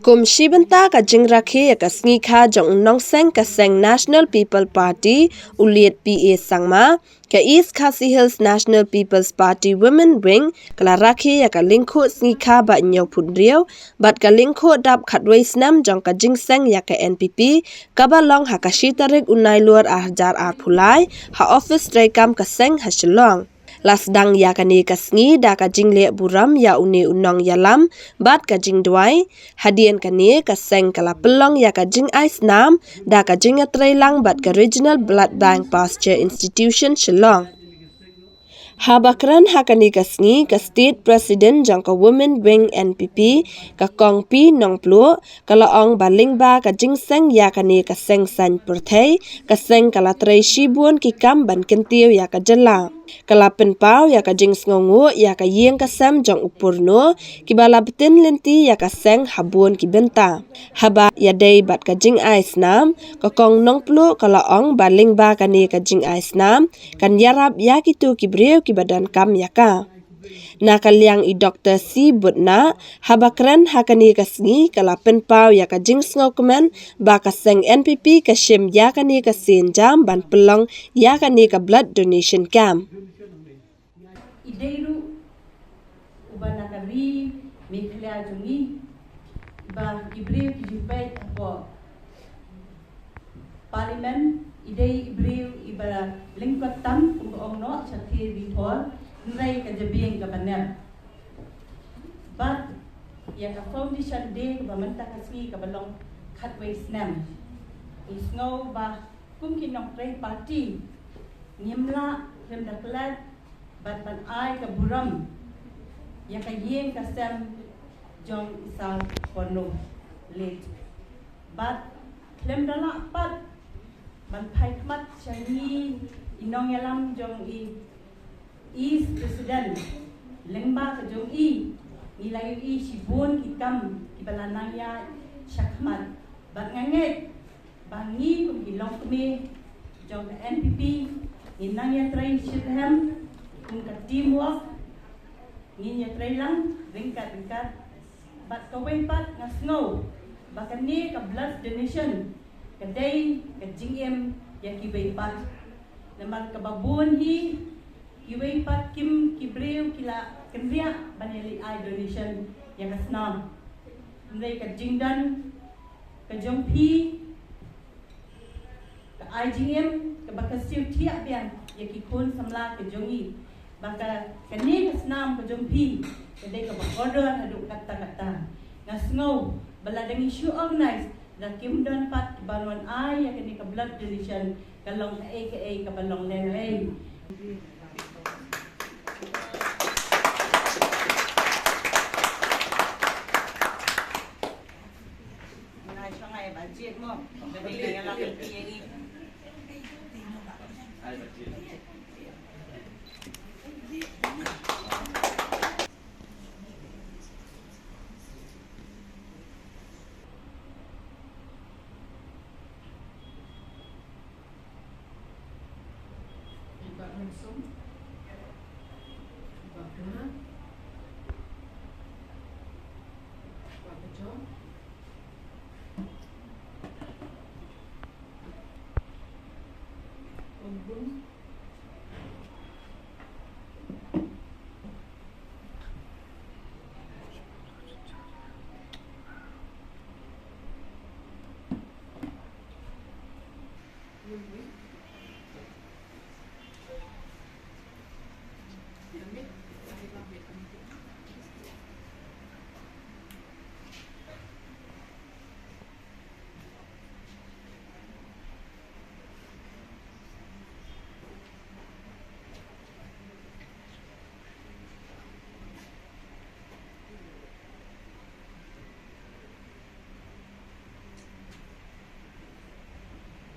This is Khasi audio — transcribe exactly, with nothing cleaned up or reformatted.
Kum shi bynta ka jingrakhe ïa ka sngi kha jong u nongseng ka seng National People Party, u Liet P A Sangma, ka East Khasi Hills National People's Party Women Wing ka la rakhe ïa ka lyngkhuh sngi kha ba hynñiewphew hynriew bad ka lyngkhuh dap khatwei snem jong ka jingseng ïa ka N P P, kaba long ha ka shi tarik u Nailur ar hajar arphew lai, ha office treikam ka seng ha Shillong. La sdang ïa kane ka sngi da ka jingleh burom ïa une u nongïalam bad ka jingduwai. Hadien kane ka seng ka la pynlong ïa ka jingai snam da ka jingïatreilang bad ka Regional Blood Bank Pasteur Institution Shillong. Haba kren ha kane ka sngi ka State President jong ka Women Wing N P P, ka Kong P Nongpluh, ka la ong ba lyngba ka jingseng ïa kane ka seng saiñ pyrthei, ka seng ka la trei shibun ki kam ban kyntiew ïa ka jylla. Ka la pynpaw ïa ka jingsngewnguh ïa ka ïing ka sem jong u Purno, kiba la btin lynti ïa ka seng ha bun ki bynta. Haba ïadei bad ka jingai snam, ka Kong Nongpluh ka la ong ba lyngba kane ka jingai snam kan ïarap ïa kito ki briew kiba donkam ïa ka. Na ka liang i Doktor C Butna, haba kren ha kane ka sngi ka la pynpaw ïa ka jingsngewkmen ba ka seng N P P ka shim ïa kane ka sienjam ban pynlong ïa kane ka blood donation camp. I dei ruh uba na ka ri Meghalaya jong ngi, iba ki briew ki ju peit hapoh Parliament, i dei i briew iba lyngkot tam, kumba ong noh, sha thir ri thor, hynrei ka jabieng kaba nep. Bad ïa ka Foundation Day kaba mynta ka sngi kaba long khatwei snem, ngi sngew ba kum ki nongtrei party ngim lah khlem da klet bad ban ai ka burom ïa ka ïing ka sem jong i Sir Purno, late. Bad khlem da lah pat ban phai khmat sha ngi i nongïalam jong i East President, lyngba ka jong i ngi la ïohi shibun ki kam kiba la nang ïaid shakhmat. Bad nga ngeit ba ngi kum ki longkmie jong ka N P P ngin nang ïatrei shitrhem kum ka teamwork, ngin ïatrei lang ryngkat ryngkat. Bad kawei pat nga sngew ba kane ka blood donation ka dei ka jingim ïa kiwei pat. Namar kaba bun hi kiwei pat kim, ki briew ki la kynriah ban ïaleit ai donation ïa ka snam. Hynrei ka jingdon ka jong phi ka ai jingim kaba ka siew thiah biang ïa ki khun samla ka jong ngi. Ba ka, kane ka snam ka jong phi ka dei kaba kordor haduh katta katta. Nga sngew ba lada ngi shu organize, lada kim don pat kiban wan ai ïa kane ka blood donation, ka long kaei kaei kaba long lehnohei.